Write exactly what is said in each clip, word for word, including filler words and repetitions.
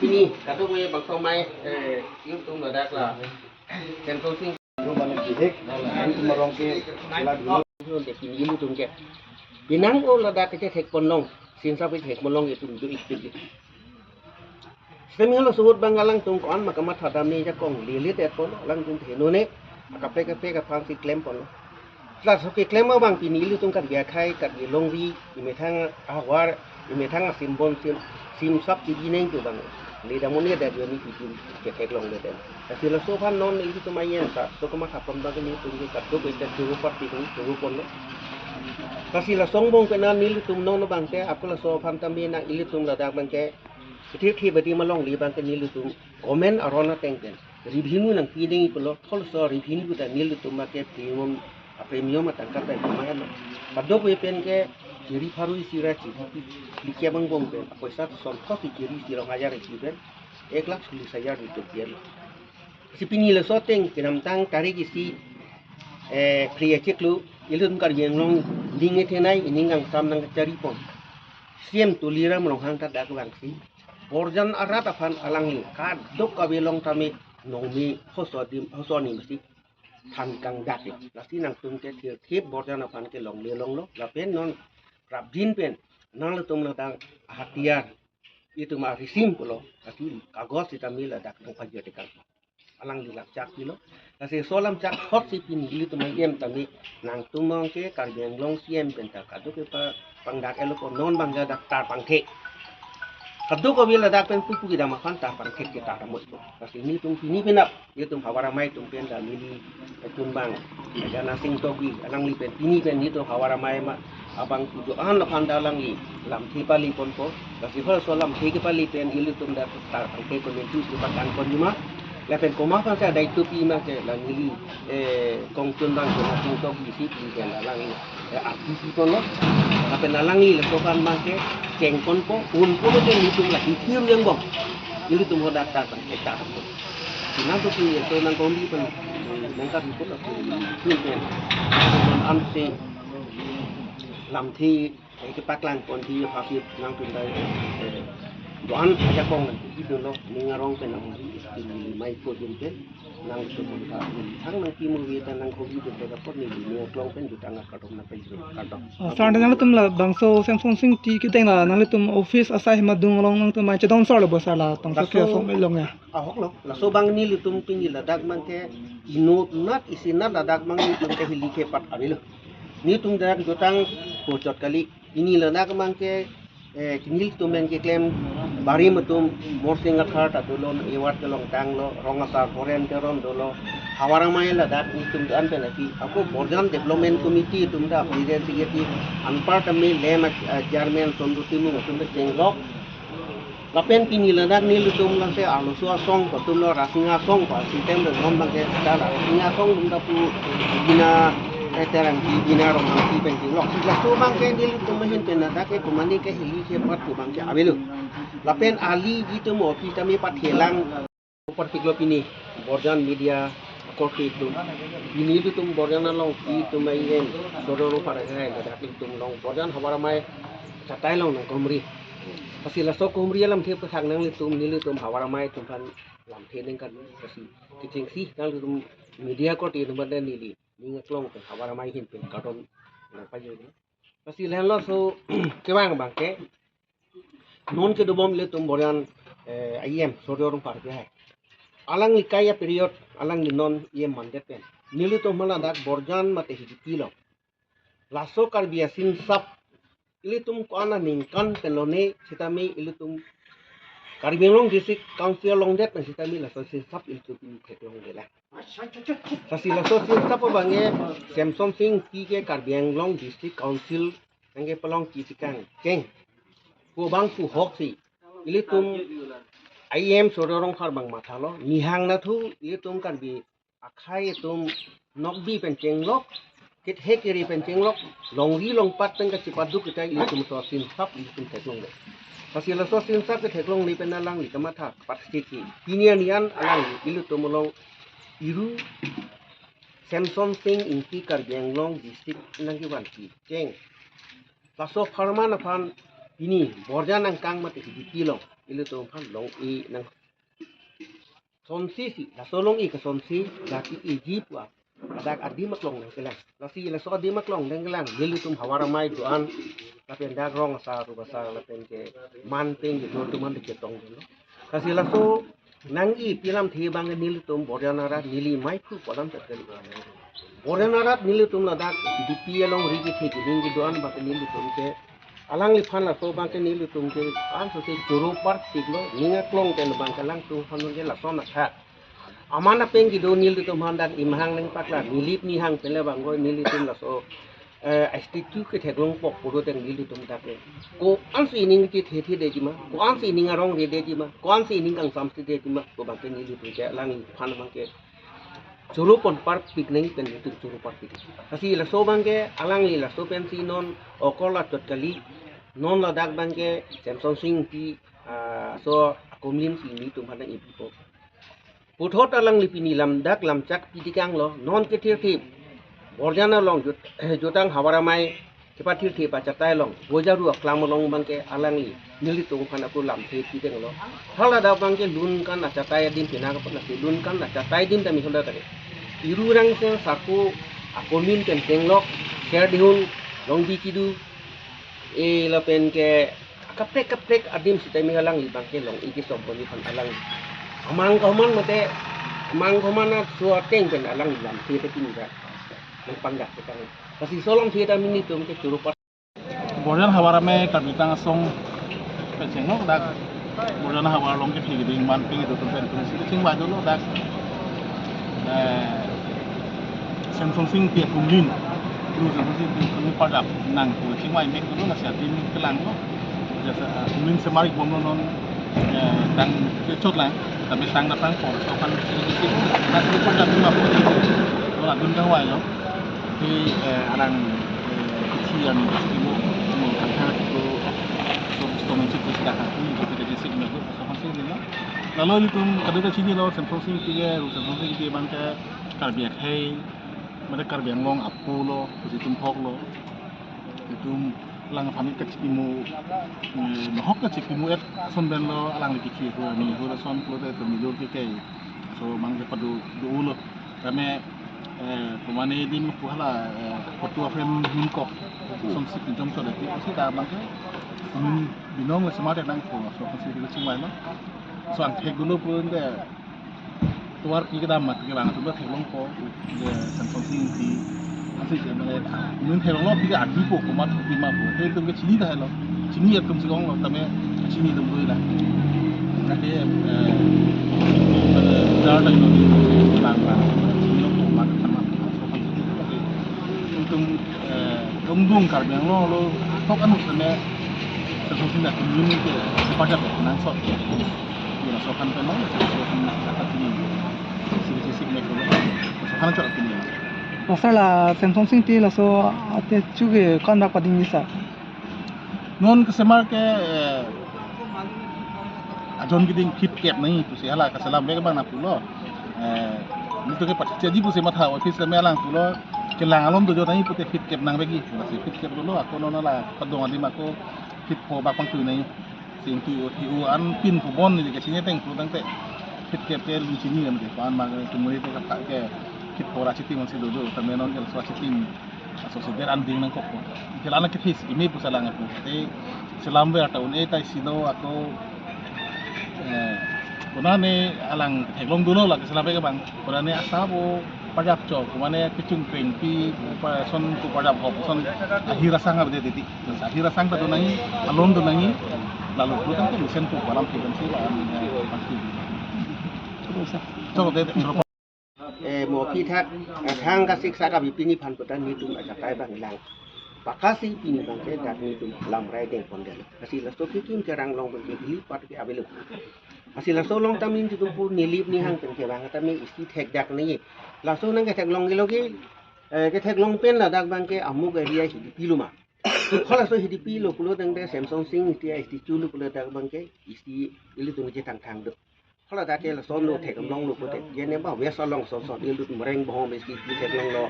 Pini kadokave bangso amei, eh, ilitum ladak la Semsonsing. Ilitum arong ke sila dulu. Pini ilitum ke pinang o ladak kethek ponlong, sinsap kethek ponlong itum do-ik pik. Sitame halaso ahut abang alangtum ko-an ma kamatha dam ne ajakong lele det pon, alangtum heno ne, akaprek kaprek aphansi klem pon. Laso keklem abang pini ilitum Karbi akhei, Karbi alongri, imethang ahavar, imethang asimbon sim, simsap chibi neng tu abang. Ledamnon ya dari ni pitin ketheklongle det. Lasi laso aphan non ilitum ayen ta, so kamatha pon abang ilitum ke kadokave ta churu party kami churu ponlo. Lasi laso angbong pen nelitum non abang ke, ako laso aphan tame nang ilitum ladak abang ke, Sithe badi malong li abang ke nelitum government aron ateng pen revenue nangpi ding ipolo, halaso revenue ta nelitum abang ke premium, a premium atangka pen kamayan lo. Kadokave pen ke chiri pharo isi ra chiri phlikep angbong pen, poisa son thos si chiri isi rong hajar isi pen, ek lakh solis hajar ilitum pi-en lo. Si pini laso ateng kedamtang tarik isi, eh, phli achiklo, ilitum Karbi Anglong ning ethenei ining kangsam nangkachari pon C M Tuliram Ronghang ta dak vangsi borjan arat aphan alangli kadokave along tame nongmi hoso adim, hoso adim si than kangdak lo. Lasi nangtum ke thirthip borjan aphan ke longle longlo. Lapen non prapjin pen nanglitum ladak hatiyar, itum arisim pulo, lasi kagos sitame ladak nangpajote kang. Alangli lamchak pilo. Lasi laso lamchak thot si pini ilitum ahem tame nangtum along ke Karbi Anglong C M pen ta kadokave pa pangdak elo ko non abang ke dak tar pangthek. Kadokave ladak pen pupu kedam aphan tar pangthek ke tar amoi ko. Lasi nelitum pini penap, nelitum havar amei atum pen ta neli atum abang Jana Sing Tokbi, alangli pen pini pen nelitum havar amei ma abang pujo an aphan ta alangli lamthe pali ponpo. Lasi halaso lamthe kepali pen ilitum dak tar pangthek komentu si patang pon juma. Lapen komat aphan si adai tupi ma ke la neli, eh, kongchun abang Jana Sing Tokbi si pini pen alangli, eh, arti si ponlo. Lapen alangli laso aphan abang ke cheng ponpo, un ponpo ke nelitum la hithir yang bom. Ilitum hadak tar pangthek tar pon. Nangtum pini laso nangkongbi pen, nangkap ipon laso pen. Ilitum an si lamthe, eh, kepaklang pon ti aphi nangtum dai, eh, do-an ajakong nang, ilitum lo, ning arong pen nang, ilitum mai ko jin pen, nangtum ka, thang nangpi mo vi ta nangkongbi pen ta kapot neli ning aklong pen jutang kardom nangpajir kardom. Oh, sir, nangtum labangso Semsonsing Ingti keteng la, nanglitum office asai hema dung along nangtum mai chedon sor lo bo sir labangso Laso ke asom elong ya. Ahok lo, laso abang nelitum pini ladak abang ke inut nat isi nat ladak abang nelitum ke hili ke pat avelo. Nelitum dak jutang kochot kali. Pini ladak abang ke, eh, nelitum abang keklem barim atum Morsing Athar ta dolo, ewat kelong tanglo, Rong Asar Horen Teron dolo. Havar amei ladak nelitum do-an pen api. Ako Borjan Development Committee atum ta president secretary anpar tame lem, eh, chairman Sondro Timung atum ta chenglok. Lapen pini ladak nelitum lasi arloso asong ko atum lo, Rasinga asong ko, sitem lo non abang ke ta Rasinga asong atum ta pu bina, eh, Terangpi bina Ronghangpi pen chenglok. Laso abang ke nelitum ahin pen ladak ke komane ke hili ke pat ko abang ke avelo. Lapen ali itum opi tame pathelang parpiklo pini Borjan media akorte atum. Pini ilitum Borjan along itum ahem Sorjo Rongphar ahem ladak ilitum along Borjan havar amei chatai along nangkehumri. Lasi laso kehumri alamthe pathak nanglitum, nelitum havar amei atum aphan lamthe nangkan, lasi kechengsi nanglitum media akorte atum aphan neli ning aklong pen havar amei ahin pen kardom nangpajir. Lasi lahenlo laso kevang abang ke non kedobom ilitum Borjan, eh, E M Sorjo Rongphar ke hai. Alangli kai a period, alangli non E M mandet pen nelitum hala dak Borjan mate Hidipi lo. Laso Karbi asinsap ilitum ko-an aningkan pen lone sitame ilitum Karbi Anglong District Council along det na sitame laso sinsap ilitum pini theklonglelang. Lasi laso sinsap abang ke Semsonsing Ingti ke Karbi Anglong District Council nangkepalongji si kangcheng. Ko abang pu ahok si ilitum E M Sorjo Rongphar abang mathalo, nihang nathu ilitum Karbi akhei atum nokbi pen chenglok, kethek kere pen chenglok, longri longpat pen kachepaduk kita ilitum laso sinsap ilitum theklongle. Lasi laso sinsap ketheklongle pen alangli kamatha patsiki. Pini arni an alangli ilitum along iru Semson Sing Ingti Karbi Anglong District nangkevanpi cheng. Laso apharman aphan pini Borjan angkang mate H D P along ilitum aphan long-e nang. Sonsi si, laso long-e ke sonsi, jati eji pu-an ladak adim aklong nangkelang. Lasi laso adim aklong nangkelang, nelitum havar amei do-an, lapen dak rong asar, rup asar, lapen ke man peng kedo atum an chetong dolo. Lasi laso nang-e pi alamthe abang ke nelitum Borjan arat neli mei phu pu alam chetong. Borjan arat nelitum ladak H D P alongri kethe kehing kedo-an abang ke nelitum ke alangliphan laso abang ke nelitum ke anso se choro parpiklo, ning aklong pen abang ke alangtum aphan ke lason athak. Aman apeng kedo nelitum aphan dak imhang nangpaklang, Nilip Nihang pen le abang ko nelitum laso, eh, statue ketheklong pok puro teng nelitum dak ke. Ko-ansi ining kethethedetji ma, ko-ansi ining arongredetji ma, ko-ansi ining kangsamsedetji ma, ko abang ke nelitum ke alangliphan abang ke choro pon parpik nang pen nelitum choro parpik. Lasi laso abang ke alangli laso pensi non okor la chot kali, non ladak abang ke Semson Sing Ingti, ah, so akomlim si nelitum aphan nang-epipo. Puthot alangli pini lam dak lamchak pitikanglo, non kethirthip Borjan along jut-, jutang havar amei kepathirthip achatai along, Bojaru aklam along abang ke alangli nelitum aphan ako lamthe pidenglo. Hala dak abang ke lun kan achatai adim pina kapan lasi lun kan achatai adim tame hala tare. Iru rangseng sarpo akomin pen tenglok, ser dihun, longbi kidu, e lapen ke kaprek kaprek adim sitame alangli abang ke long-e kesom ponji aphan alang. Amang koman mate, amang koman aso ateng pen alangli lamthe ta pini dak nangpangdak petang. Lasi laso lamthe ta nelitum ke choro par. Borjan havar amei Karbi Anglong asong pen chenglok dak. Borjan havar along kethe keding man peng kedo atum pen pen si chingvai dolo dak. Eh, Semson Sing Ingti akomlim, Ru Semson Sing Ingti akomlim pardap nang pu chingvai mek dolo, lasi adim kelanglo. Jasa, eh, akomlim semar-ik bomlo non, eh, tang kechot lang, tapi tang datang por so kan si si na si pardap ma pu. Lo adun kangvailo. Di, eh, arang, eh, kisi an kisi mo, mo kangkang itu, so, so mensi itu sudah kaki, itu kita di sini itu, so masih ini lah. Lalu ilitum kadokave chinilo, Semson Sing Ingti ke, Ru Semson Sing Ingti abang ke Karbi akhei, mate Karbi Anglong apo lo, pusi itum thoklo. Itum alang aphan kachipimo, eh, nohok kachipimo-et ason pen lo alangli kiki ko ami ho ason pulote itum milo ke kai. So abang ke pado dolo. Tame, eh, pemane adim pu hala, eh, photo frame hingkok. Som sik jong so dati si ta abang ke. Amin binong le semar nang ko so si ke chingvai ma. So angthek dolo pu ende. Tovar pi kedam mat kevang atum ta theklongpo, je Semson Sing Ingti. Ansi je mane, amen theklonglo pi ke adi po, komat pi ma po. Te itum ke chini tahai lo. Chini atum si konglo, tame chini atum doi la. Kake, eh, eh, jar ta ino di lang la. Chini lo komat sama. Itum, eh, dongdung Karbi Anglong lo, tok anu tame, Semson Sing Ingti atum ini ke, sepakat ya, nangsot. Laso aphan pen lo, laso aphan nang kata sini. Sini sisi mek lo. Laso aphan chot pini. Pasal la Semson Sing Ingti laso ate chuge kan dak pading ni sa. Non kesemar ke, eh, ajon keding feet kep nangji pusi hala kaselam bek abang nangpulo. Eh, nelitum ke pathichaji pusi matha office le me alang pulo. Kelang alon dojo nangji pute feet kep nangvekji. Lasi feet kep dolo, ako non la padong adim ako feet pho bak pangtui nangji. Sing tu, tu an pin pu bon ni ke chini teng pu tangte. Feet kep ke lun chini kan ke, pan ma ke tumuri te kata ke feet pho ra chitim si dodo, tame non ke laso chitim. Laso si der an ding nangkok ko. Ke lana ke fis, imi pu salang aku. Te selam ver ta un-e tai silo ako, eh, konane alang theklong dolo la ke selam ke abang. Konane asa bo pajap chok, mane kechung pengpi, pa son ko pajap hop, son ahir asang abde titi. Ahir asang ta do nangji, alon do nangji, lalu pu tangte mesen ko palam pi kan si, palam pi. Chok de, eh, mo aphi thak, eh, thang kasik saka bi pini phan putan nelitum achatai abang lang. Pakasi pini abang ke dak nelitum lamrai deng pon delo. Lasi laso kekim kerang long abang ke hili pat ke avelo. Lasi laso along tame nelitum pu Nilip Nihang pen kevang tame isi thekdak nangji. Laso nang ketheklong-elo ke, eh, ketheklong pen ladak abang ke amuk area H D P lo ma. Halaso H D P lo pulo tangte Semson Sing Ingti a-statue lo pulo dak abang ke isi ilitum je thangthang do. Hala dak ke lason lo thek damlong lo pute. Jene ba West along son son ilut Moreng Bohom isi pi theklonglo.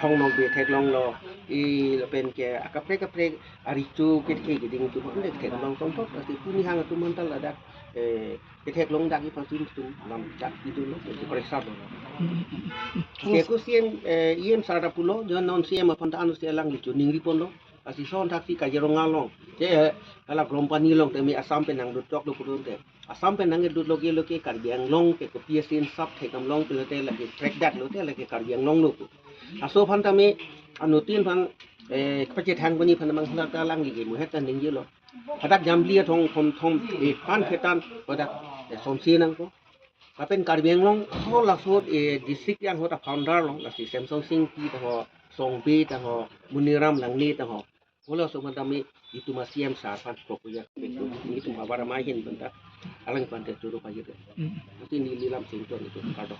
Thong Nokbe theklonglo. I lapen ke akaprek kaprek aricho ke ke keding atum le thek damlong son thot. Lasi pini hang atum aphanta ladak, eh, ketheklong dak iphan atum atum lam chak itum lo ke kore sar lo. Ke ko C M, eh, E M sar ta pulo, jo non C M aphanta anu si alang lichu ningri ponlo. Lasi son thaksi Kaziranga along, ke hala Grompani along tame Assam pen nangdut chok lo pudun te. Assam pen nangdut lo ke lo ke Karbi Anglong ke kopi asin sap thek damlong ke lote lake trek dak lote lake Karbi Anglong lo pu. Laso aphan tame anuttin aphan, eh, kepachethang puni aphan mang hala ta alangli ke muhet ta ningje lo. Hadak Jamli athong thom thom, eh, pan ketan hadak, eh, sonsi nangpo. Lapen Karbi Anglong halaso, eh, district yang ahut a-founder lo, lasi Semsonsing Ingti ta ho, Songbe ta ho, Muniram Langne ta ho. Halaso aphanta me itum a-C M sar aphan krokuya itum abar amai ahin aphanta alangli aphanta choro pajir. Lasi neli lam sington itum kardom.